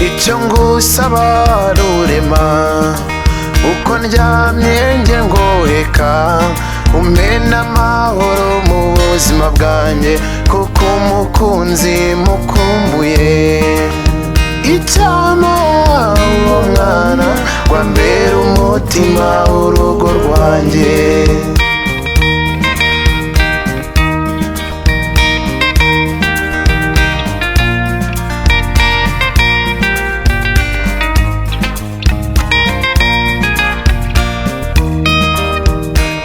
Icyo ngusaba rurema, uko ndyamye njye ngoheka, umena amahoro mu buzima bwanjye, kuko umukunzi mukumbuye. Icyampa uwo mwana ngo ambere umutima w'urugo rwanjye.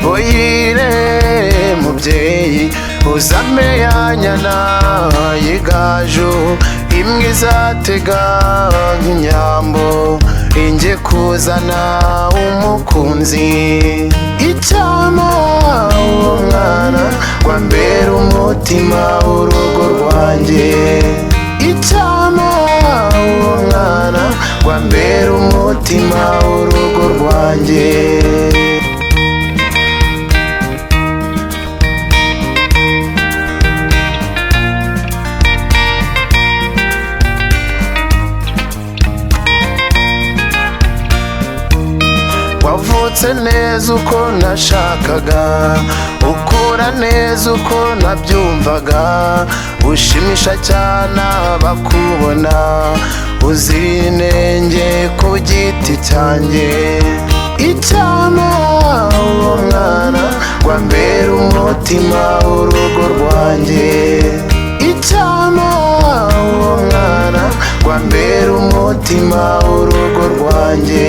Oyire mubyeyi, uzame ya nyana y'igaju, imwe izatega nk'inyambo, injye kuzana umukunzi. Icyampa uwo mwana ngo ambere umutima w'urugo rwanjye. Icyampa uwo mwana ngo ambere umutima w'urugo rwanjye. Wavutse neza uko nashakaga, ukura neza uko nabyumvaga, ushimisha cyane abakubona, uzira inenge ku giti cyanjye. Icyampa uwo mwana ngo ambere umutima w'urugo rwanjye. Icyampa uwo mwana ngo ambere umutima w'urugo rwanjye.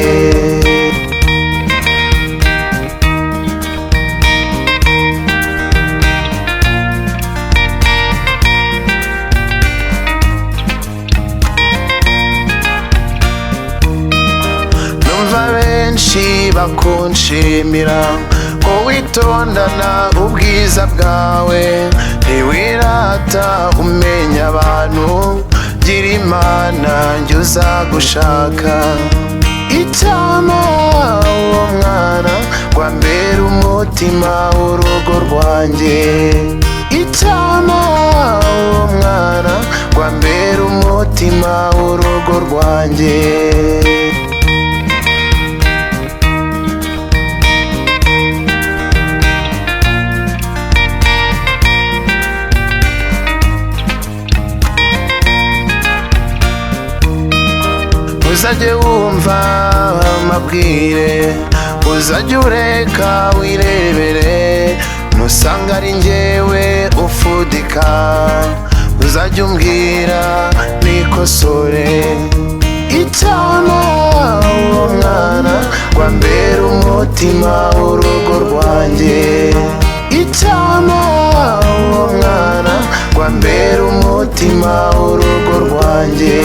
Benshi bakunshimira ko witondana ubwiza bwawe, ntiwirata umenya abantu, gira Imana njye uzagushaka. Icyampa uwo mwana ngo ambere umutima w'urugo rwanjye. Icyampa uwo mwana ngo ambere umutima w'urugo rwanjye. Uzajye wumva amabwire, uzajye ureka wirebere, nusanga ari njyewe ufudika, uzajye umbwira nikosore. Icyampa uwo mwana ngo ambere umutima w'urugo rwanjye. Icyampa uwo mwana ngo ambere umutima w'urugo rwanjye.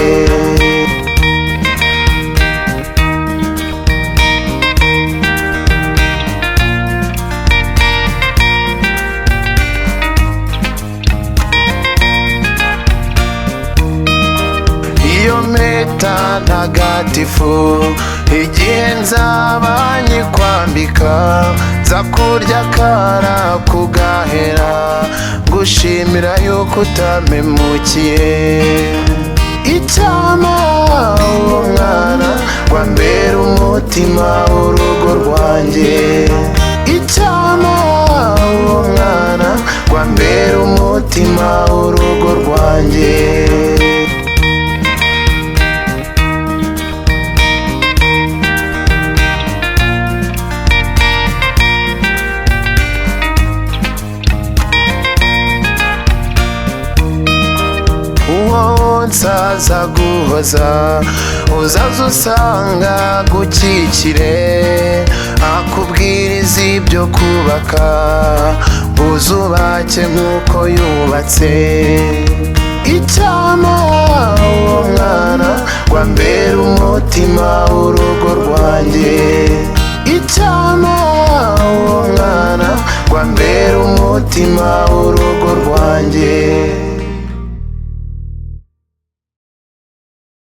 Iyo mpeta ntagatifu, igihe nzaba nyikwambika, nza kurya akara kugahera, ngushimira yuko utampemukiye. Icyampa uwo mwana ngo ambere umutima w'urugo rwanjye. Icyampa uwo mwana ngo ambere umutima w'urugo rwanjye. Uwo nsaza guhoza, uzaza usanga gukikire, akubwiriza ibyo kubaka, uzubake nk'uko yubatse. Icyampa uwo mwana ngo ambere umutima w'urugo rwanjye. Icyampa uwo mwana ngo ambere umutima w'urugo rwanjye.